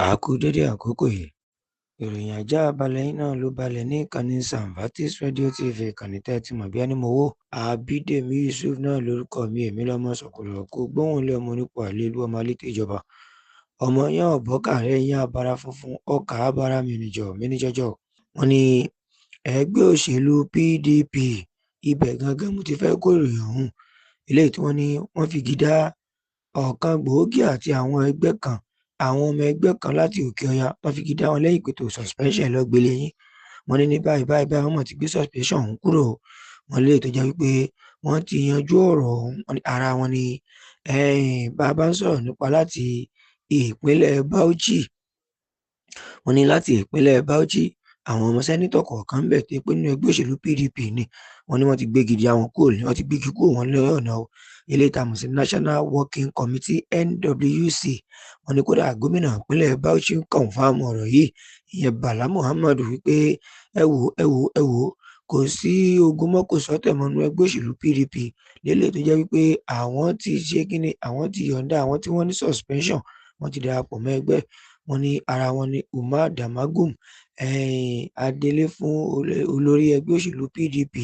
A kú dédé àkókò yìí. Ìròyìn àjáàbalẹ̀ yín náà ló balẹ̀ ní ìkànnì Samvatis Radio TV, ìkànnì tẹ́ ẹ ti mọ̀ bí ẹni mowó. Àbídèmí Yusuf náà lórúkọ mi, èmi lọ́mọ sọ̀kòlò kó gbóhùn lé ọmọ onípò àlelu ọmọ alétè ìjọba. Ọmọ yẹn ọ̀bọ́kàrẹ́ yín abara funfun ọkà abara mìnìjọ mìnìjọjọ. Wọ́n ní ẹgbẹ́ òṣèlú PDP, ibẹ̀ gangan mo ti fẹ́ kó ìròyìn ọ̀hún. Eléyìí tí wọ́n ní wọ́n figi dá ọ̀kan gbòógì àti àwọn ẹgbẹ́ kan, àwọn ọmọ ẹgbẹ́ kan láti òkè ọya, wọ́n figi dá wọn lẹ́yìn pẹ̀tọ́ suspension lọ gbélé yín. Wọ́n ní ní báyìí báyìí báyìí, wọ́n mọ̀ ti gbé suspension ọ̀hún kúrò. Wọ́n lè tó jẹ́ wípé wọ́n ti yanjú ọ̀rọ̀ ọ̀hún. Ara wọn ni bàbá ń sọ̀rọ̀ nípa láti ìpínlẹ̀ Bauchi. Wọ́n ní láti ìpínlẹ̀ Bauchi, àwọn ọmọ sẹ́nítọ̀ kọ̀ọ̀kan ń bẹ̀ tó pé nínú ẹgbẹ́ òṣèlú PDP ni. Wọ́n ní wọ́n ti gbégi dá wọn kúrò, wọ́n ti gbégi kúrò wọn lọ́nà o. Eléyìí tá a mọ̀ sí National Working Committee, NWC. Wọ́n ní kódà gómìnà ìpínlẹ̀ Bauchi ń confirm ọ̀rọ̀ yìí, ìyẹn Bala Muhammad, wípé ẹ wò ẹ wò ẹ wò, kò sí ogun mọ́, kò sọ́tẹ̀ mọ́ nínú ẹgbẹ́ òṣèlú PDP lélẹ̀, tó jẹ́ wípé àwọn ti ṣe kíni, àwọn ti yọ̀ǹda àwọn tí wọ́n ní suspension, wọ́n ti darapọ̀ mọ́ ẹgbẹ́. Wọ́n ní ara wọn ni Umar Damagum, adelé fún olórí ẹgbẹ́ òṣèlú PDP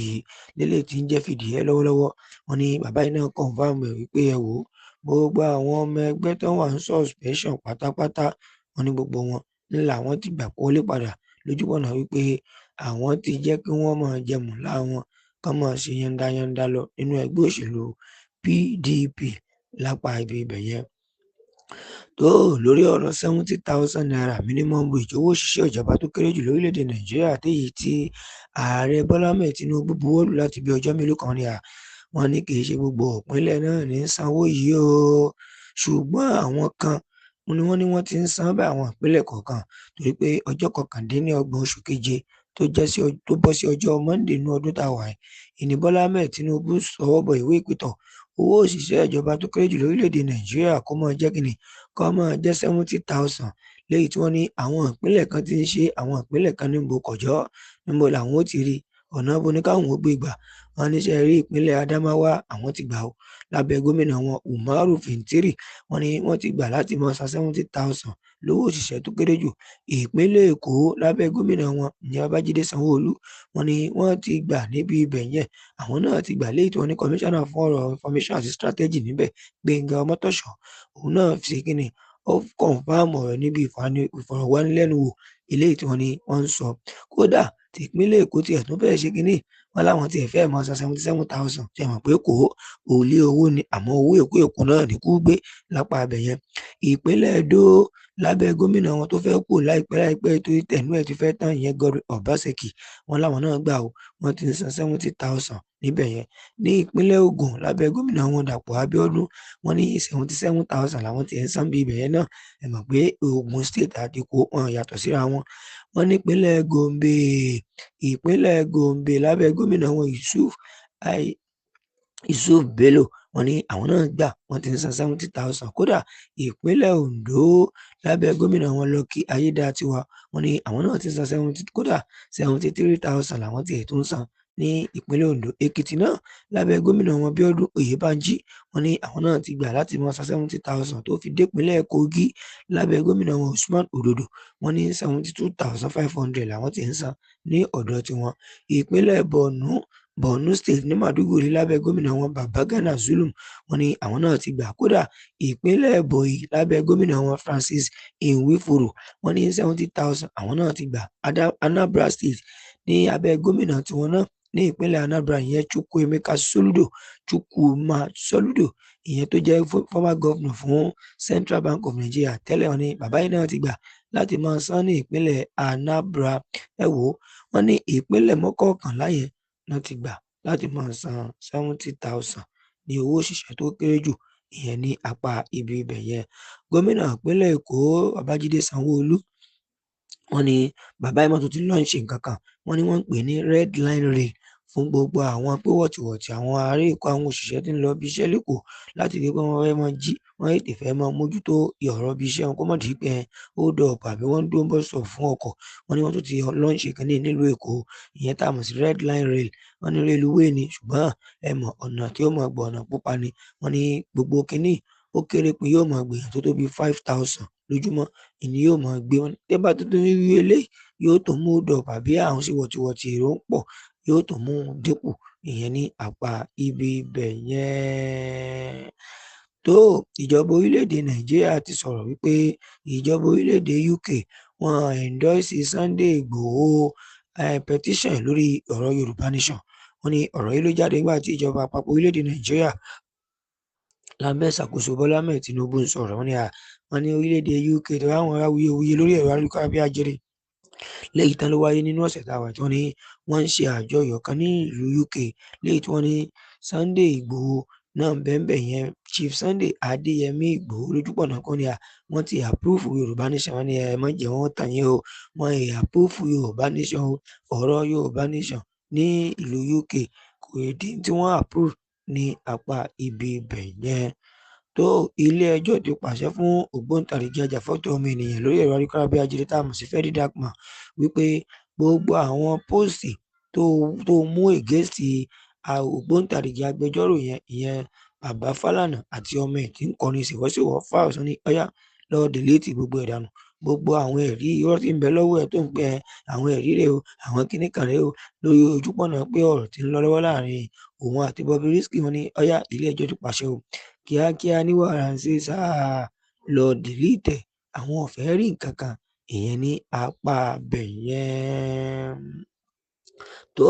lélẹ̀ tí ń jẹ́ fìdíhẹ́ lọ́wọ́lọ́wọ́. Wọ́n ní bàbá yìí náà confirm ẹ̀ wípé ẹ wò ó, gbogbo àwọn ọmọ ẹgbẹ́ tó wà ní suspension pátápátá, wọ́n ní gbogbo wọn ńlá àwọn ti gbà wọlé padà lójúbọ̀nà, wípé àwọn ti jẹ́ kí wọ́n máa jẹ mùlá wọn, kán máa ṣe yandayanda lọ nínú ẹgbẹ́ òṣèlú PDP lápá ibi ibẹ̀ yẹn. Tó lórí ọ̀rọ̀ ₦70,000 minimum wage, owó òṣìṣẹ́ ìjọba tó kéré jù lórílẹ̀‐èdè Nàìjíríà, téyìí tí ààrẹ Bọ́lá Ahmed Tinubu buwọ́lù láti bí ọjọ́ mélòó kan ní à, wọ́n ní kì í ṣe gbogbo ìpínlẹ̀ náà ní sanwó yìí o, ṣùgbọ́n àwọn kan ni wọ́n ní wọ́n ti ń san bá àwọn ìpínlẹ̀ kọ̀ọ̀kan, torí pé ọjọ́ 29 oṣù keje tó jẹ́ sí tó bọ́ sí ọjọ́ Monday inú ọdún tá a wà yìí ìní Bọ́lá Ahmed Tinubu sọwọ́ bọ ìwé ìpìtàn owó òṣìṣẹ́ ìjọba tó kéré jù lórílẹ̀‐èdè Nàìjíríà kó máa jẹ́ kíni, kó máa jẹ́ 70,000, léyìí tí wọ́n ní àwọn ìpínlẹ̀ kan ti ń ṣe, àwọn ìpínlẹ̀ kan níbo kọ̀jọ́, níbo làwọn ó ti rí, ọ̀nà bo ní káwọn ó gbé gbà. Wọ́n ní ṣe rí ìpínlẹ̀ Adamawa, àwọn ti gbà ó lábẹ́ gómìnà wọn Umaru Fintiri. Wọ́n ní wọ́n ti gbà láti máa san 70,000 lówó òṣìṣẹ́ tó kéré jù. Ìpínlẹ̀ Èkó lábẹ́ gómìnà wọn ìyẹn Babájídé Sanwó-Olú, wọ́n ní wọ́n ti gbà níbi ibẹ̀ yẹn, àwọn náà ti gbà, léyìí tí wọ́n ní kọmíṣánná fún ọ̀rọ̀ information àti strategy níbẹ̀, Gbẹ́ngà Ọmọ́tọ̀ṣọ́, òun náà ṣe kíni, ó confirm ọ̀rọ̀ níbi ìfọ̀rọ̀wánilẹ́nuwò eléyìí tí wọ́n ní wọ́n ń sọ. Kódà tìpínlẹ̀ Èkó tiẹ̀ tún fẹ́ẹ́ ṣe kínní, wọ́n láwọn tiẹ̀ fẹ́ẹ́ máa san 77,000. Ṣe mọ̀ pé kò òlé owó ni, àmọ́ owó Èkó Èkó náà ní kú gbé lápá abẹ yẹn. Ìpínlẹ̀ Èdó lábẹ́ gómìnà wọn tó fẹ́ kú láìpẹ́ láìpẹ́ tó tẹ̀nú ẹ̀ ti fẹ́ tán, ìyẹn Godwin Obaseki, wọ́n láwọn náà gbà ó, wọ́n ti ń san 70,000 níbẹ̀ yẹn. Ní ìpínlẹ̀ Ògùn lábẹ́ gómìnà wọn Dàpọ̀ Abíọ́dún, wọ́n ní 77,000 làwọn ti ń san bí ibẹ̀ yẹn náà. Ẹ mọ̀ pé Ògùn State àti Èkó wọn yàtọ̀ síra wọn. Wọ́n ní ìpínlẹ̀ Gombe, ìpínlẹ̀ Gombe lábẹ́ gómìnà wọn Yusuf Bello, wọ́n ní àwọn náà gbà, wọ́n ti ń san 70,000. Kódà ìpínlẹ̀ Ondo lábẹ́ gómìnà wọn Lucky Ayédàtiwa, wọ́n ní àwọn náà ti ń san seventy, kódà 73,000 làwọn tiẹ̀ tó ń san ní ìpínlẹ̀ Ondo. Èkìtì náà lábẹ́ gómìnà wọn Bíọ́dún Oyèbánjí, wọ́n ní àwọn náà ti gbà láti máa san 70,000, tó fi dépínlẹ̀ Kogi lábẹ́ gómìnà wọn Usman Ododo, wọ́n ní 72,500 làwọn ti ń san ní ọ̀dọ̀ tiwọn. Ìpínlẹ̀ Borno, Borno State ní Maiduguri lábẹ́ gómìnà wọn Babagana Zulum, wọ́n ní àwọn náà ti gbà. Kódà ìpínlẹ̀ Ebonyi lábẹ́ gómìnà wọn Francis Nwifuru, wọ́n ní 70,000 àwọn náà ti gbà. Anambra State ní abẹ́ gómìnà tiwọn náà ní ìpínlẹ̀ Anambra, ìyẹn Chukwuemeka Soludo, Chukwuma Soludo, ìyẹn tó jẹ́ former governor fún Central Bank of Nigeria tẹ́lẹ̀, wọ́n ní bàbá yìí náà ti gbà láti máa san ní ìpínlẹ̀ Anambra. Ẹ wò ó, wọ́n ní ìpínlẹ̀ mọ́kọ̀ọ̀kànlá yẹn náà ti gbà láti máa san 70,000 ní owó òṣìṣẹ́ tó kéré jù, ìyẹn ní apá ibi ibẹ̀ yẹn. Gómìnà ìpínlẹ̀ Èkó Babájídé Sanwó-Olú, wọ́n ní bàbá yìí mọ́ tó ti launch nǹkan kan, wọ́n ní wọ́n ń pè ní Red Line Rail fún gbogbo àwọn pé wọ̀tìwọ̀tì àwọn ará Èkó, àwọn òṣìṣẹ́ tí ń lọ ibi iṣẹ́ l'Ékòó, láti rí pé wọ́n fẹ́ máa jí, wọ́n tètè fẹ́ máa mójútó ọ̀rọ̀ ibi iṣẹ́ wọn, kó má di pé hold up àbí wọ́n ń dúró bus stop fún ọkọ̀. Wọ́n ní wọ́n tún ti launch kínní nílùú Èkó, ìyẹn tá a mọ̀ sí Red Line Rail. Wọ́n ní rélùwéè ni, ṣùgbọ́n ẹ mọ̀ ọ̀nà tí ó máa gbọ́ ọ̀nà pupa ni. Wọ́n ní gbogbo kínní ó kéré pin yóò máa gbèyàn tó tó bí 5,000. lójúmọ́ ìní yóò máa gbé wọn. Tẹ́ bá tuntun rí eléyìí yóò tún mú dọ̀ àbí àwọn sí wọ̀tíwọ̀tí èrò ń pọ̀ yóò tún mú dínkù ìyẹn ní apá ibi ibẹ̀ yẹn. Tó ìjọba orílẹ̀-èdè Nàìjíríà ti sọ̀rọ̀ wípé ìjọba orílẹ̀-èdè UK wọ́n endorse Sunday Igboho petition lórí ọ̀rọ̀ Yorùbá Nation. Wọ́n ní ọ̀rọ̀ yìí ló jáde nígbà tí ìjọba àpapọ̀ orílẹ̀-èdè Nàìjíríà lábẹ́ ìṣàkóso Bọ́lá Ahmed Tinubu ń sọ̀rọ̀. Wọ́n ní orílẹ̀-èdè UK tó ráwọn awuyewuye lórí ẹ̀rọ ayélujára bí ajere léyìí tán ló wáyé nínú ọ̀sẹ̀ tá a wà tí wọ́n ní wọ́n ń ṣe àjọyọ̀ kan ní ìlú UK léyìí tí wọ́n ní Sunday Igboho náà ń bẹ́ẹ̀ yẹn, Chief Sunday Adéyẹmí Ìgbòho lójúpọ̀nà kan ní à wọ́n ti approve Yorùbá Nation. Wọ́n ní ẹ má jẹ́ wọ́n tàn yín o, wọ́n ì approve Yorùbá Nation o. Ọ̀rọ̀ Yorùbá Nation ní ìlú UK kò dín tí wọ́n approve ní apá ibi ibẹ̀ yẹn. Tó ilé ẹjọ́ ti pàṣẹ fún ògbóǹtarìgì ajàfẹ́tọ̀ọ́ ọmọ ènìyàn lórí ẹ̀rọ ayélujára bí ajere tá a mọ̀ sí Ferry Darkman wípé gbogbo àwọn post tó mú against ògbóǹtarìgì agbẹjọ́rò yẹn, ìyẹn bàbá Fálànà àti ọmọ ẹ̀ tí ń kọrin ṣèwọ́ṣèwọ́ Falz, ní ọ̀yá lọ delete gbogbo ẹ̀ dànù. Gbogbo àwọn ẹ̀rí irọ́ tí ń bẹ lọ́wọ́ ẹ̀ tó ń pẹ́ àwọn ẹ̀rí rẹ̀ o, àwọn kinní kan rẹ̀ o lórí ojúpọ̀nà pé ọ̀rọ̀ tí ń lọ lọ́wọ́ láàrin òun àti Bobrisky. Wọ́n ní ọ̀yá ilé ẹjọ́ ti pàṣẹ o, kíákíá ní wàràǹṣeṣà sáà lọ delete ẹ̀, àwọn ò fẹ́ rí nǹkan kan ìyẹn ní apá abẹ yẹn. Tó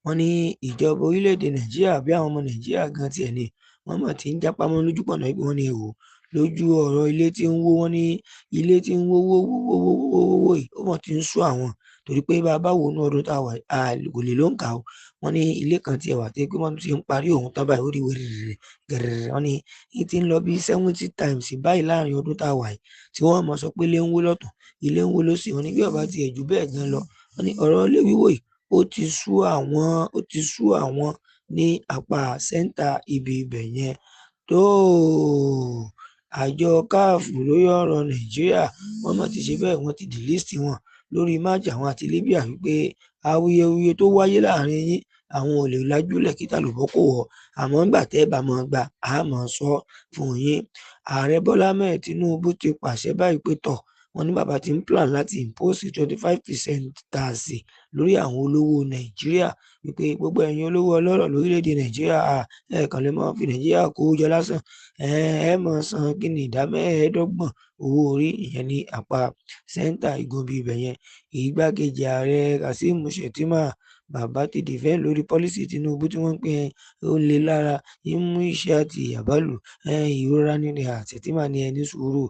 wọ́n ní ìjọba orílẹ̀-èdè Nàìjíríà bí àwọn ọmọ Nàìjíríà gan tiẹ̀ ni wọ́n mọ̀ tí ń jápá mọ́ lójúpọ̀nà wípé wọ́n ní ẹ wò lójú ọ̀rọ̀ ilé tí ń wó. Wọ́n ní ilé tí ń wó wó wó wó wó wó wó wó yìí ó mọ̀ tí ń sú àwọn torí pé bá a bá wò ó ní ọdún tá a wà kò lè ló ń kà ó. Wọ́n ní ilé kan tiẹ̀ wà tí pé wọ́n ti ń parí òun tán báyìí ó rí wẹ̀rẹ̀rẹ̀ gẹ̀rẹ̀rẹ̀. Wọ́n ní ní ti ń lọ bí 70 times báyìí láàrin ọdún tá a wà yìí tí wọ́n mọ̀ sọ pé ilé ń wó lọ́tùn, ilé ń wó lósì. Wọ́n ní bí ó bá tiẹ̀ jù bẹ́ẹ̀ gan lọ, wọ́n ní ọ̀rọ̀ ilé wíwó yìí ó ti sú àwọn, ó ti sú àwọn ní apá sẹ́ńtà ibi ibẹ̀ yẹn. Tó àjọ CAF lórí ọ̀rọ̀ Nàìjíríà wọ́n mọ̀ ti ṣe bẹ́ẹ̀, wọ́n ti delist wọn lórí máàcì àwọn àti Libya wípé awuyewuye tó wáyé láàrin yín àwọn ò lè lajúlẹ̀ kí tàlùbọ́ kò wọ̀, àmọ́ ńgbà tẹ́ ẹ bá mọ̀ gbà á mọ̀ sọ fún yín. Ààrẹ Bọ́lá Ahmed Tinubu ti pàṣẹ báyìí pé tọ̀ wọ́n ní bàbá ti ń plan láti impose 25% tax lórí àwọn olówó Nàìjíríà wípé gbogbo ẹ̀yin olówó ọlọ́rọ̀ lórílẹ̀‐èdè Nàìjíríà ẹ kàn lè máa fi Nàìjíríà kó jọ lásán, ẹ máa san kí ni ìdá 25 owó orí ìyẹn ní apá sẹ́ńtà igun bíi ibẹ̀ yẹn. Igbákejì ààrẹ Kazeem Shettima bàbá ti defend lórí pọ́lísì Tinubu tí wọ́n ń pè é ó le lára ń mú ìṣẹ́ àti ìyà bálù ìrora ní Shettima ní ẹ ní sùúrù,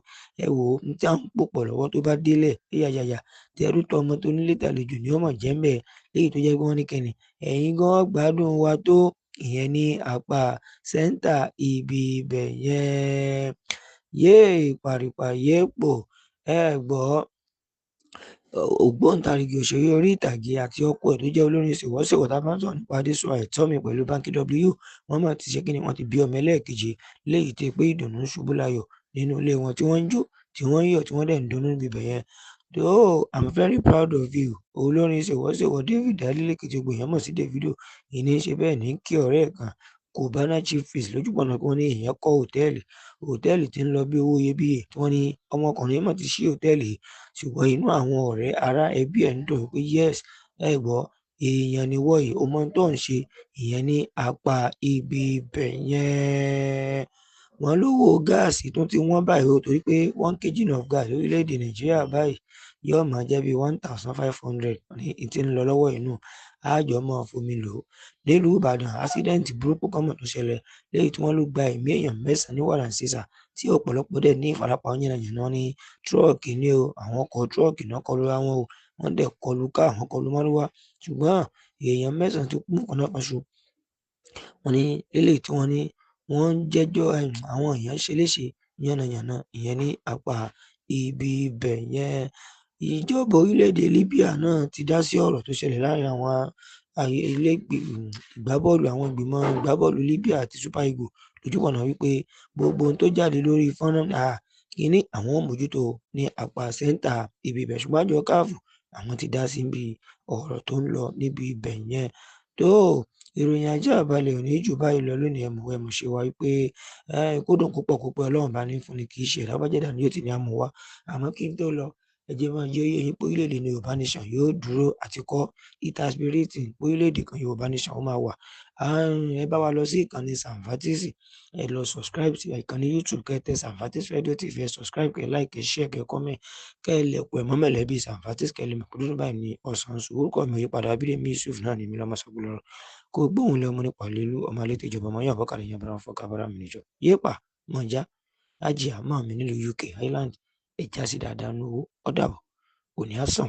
ẹ wò ó ní tí à ń pò pọ̀ lọ́wọ́ tó bá délẹ̀ yáyàyà tẹrú tọmọ tó nílé tàlejò ní ọmọ jẹ́ ń bẹ̀ léyìí tó jẹ́ pé wọ́n ní kẹ́ni ẹ̀yin gan gbádùn wa tó ìyẹn ní apá sẹ́ńtà ibi ibẹ̀ yẹn. Yéè pàrìpà yéè pò ẹ gbọ́ ògbóǹtarìgì òṣèré orí ìtàgé àti ọkọ ẹ̀ tó jẹ́ olórin ṣèwọ́ṣèwọ́ tá a bá ń sọ̀rọ̀ nípa Adésùwà Ẹ̀tọ́mi pẹ̀lú Banky W wọ́n mà ti ṣe kí ni wọ́n ti bí ọmọ ẹlẹ́ẹ̀keje léyìí tó pé ìdùnnú ṣubú layọ̀ nínú ilé wọn tí wọ́n ń jó tí wọ́n ń yọ̀ tí wọ́n dẹ̀ ń dunnú níbi ibẹ̀ yẹn. Oh, I'm very proud of you. Olórin ṣèwọ́ṣèwọ́ David Adeleke tí gbogbo èèyàn mọ̀ sí Davido ìní ṣe bẹ́ẹ̀ ní kí ọ̀rẹ́ ẹ̀ kan Cubana Chief Priest lójúpọ̀nà kí wọ́n ní èèyàn kọ́ hòtẹ́ẹ̀lì, hòtẹ́ẹ̀lì tí ń lọ bí owó iyebíye tí wọ́n ní ọmọkùnrin mọ̀ ti ṣí hòtẹ́ẹ̀lì yìí ṣùgbọ́n inú àwọn ọ̀rẹ́ ará ẹbí ẹ̀ ń dùn pé yes ẹ gbọ́ èèyàn ni wọ́ yìí o mọ ohun tó ń ṣe ìyẹn ní apá ibi ibẹ̀ yẹn. Wọ́n lówó gáàsì tún ti wọ́n báyìí o torí pé 1 kg of gas lórílẹ̀‐èdè Nàìjíríà báyìí yóò máa jẹ́ bí 1,500 ní tí ń lọ lọ́wọ́ inú àjọ máa fomi lò ó. Nílùú Ìbàdàn ásídẹ́ǹtì burúkú kan mọ̀ tó ṣẹlẹ̀ léyìí tí wọ́n ló gba ẹ̀mí èèyàn 9 ní wàràǹṣeṣà tí ọ̀pọ̀lọpọ̀ dẹ̀ ní ìfarapa yánnayànna ní tírọ́ọ̀kì ní o, àwọn ọkọ̀ tírọ́ọ̀kì náà kọlu ra wọn o, wọ́n dẹ̀ kọlu káà, wọ́n kọlu márúwá ṣùgbọ́n èèyàn 9 ti kú kànáfàṣù. Wọ́n ní eléyìí tí wọ́n ní wọ́n ń jẹ́jọ́ àwọn èèyàn ṣe léṣe yánnayànna ìyẹn ní apá ibi ibẹ̀ yẹn. Ìjọba orílẹ̀-èdè Libya náà ti dá sí ọ̀rọ̀ tó ṣẹlẹ̀ láàrin àwọn ilé ìgbábọ́ọ̀lù àwọn ìgbìmọ̀ ìgbábọ́ọ̀lù Libya àti Super Eagles lójúpọ̀nà wípé gbogbo ohun tó jáde lórí fọ́nrán kínní àwọn ò mójútó ní apá sẹ́ńtà ibi ibẹ̀ ṣùgbọ́n àjọ CAF àwọn ti dá sí bí ọ̀rọ̀ tó ń lọ níbi ibẹ̀ yẹn. Tó Ìròyìn ajá balẹ̀ ò ní jù báyìí lọ lónìí. Ẹ̀mú ẹ̀mú ṣe wá wípé kó dùn púpọ̀ púpọ̀, Ọlọ́run bá ní fúnni, kì í ṣe ìrábàjẹ́dà ni yóò ti ní àmú wá. Àmọ́ kí n tó lọ, ẹ jẹ́ máa jẹ́ yé yín pé orílẹ̀-èdè ní Yorùbá nation yóò dúró àti kọ́. It has been written pé orílẹ̀-èdè kan Yorùbá nation ó máa wà. Ẹ bá wa lọ sí ìkànnì Samvatis, ẹ lọ subscribe sí ìkànnì YouTube, kẹ́ tẹ Samvatis Radio TV, ẹ subscribe, kẹ́ like, kẹ́ share, kẹ́ comment, kẹ́ lẹ̀pọ̀ ẹ̀ mọ́ mọ̀lẹ́bí Samvatis, kẹ́ lè mọ̀ pé dúdú báyìí ní ọ̀sán sùn. Orúkọ mi ò yípadà, Abídèmí Yusuf náà ni mí, lọ́mọ sọ́gbọ́n kó gbóhùn lé ọmọ nípa lílu ọmọ alẹ́ tìjọba ọmọ yóò bọ́kàlẹ̀ yan bára fọ́ kábàrà mi níjọ yéèpà mọ̀já ájì àmọ́ mi nílùú UK Ireland. Ẹ já sí dáadáa nínú owó. Ó dàbọ̀, òní á sàn.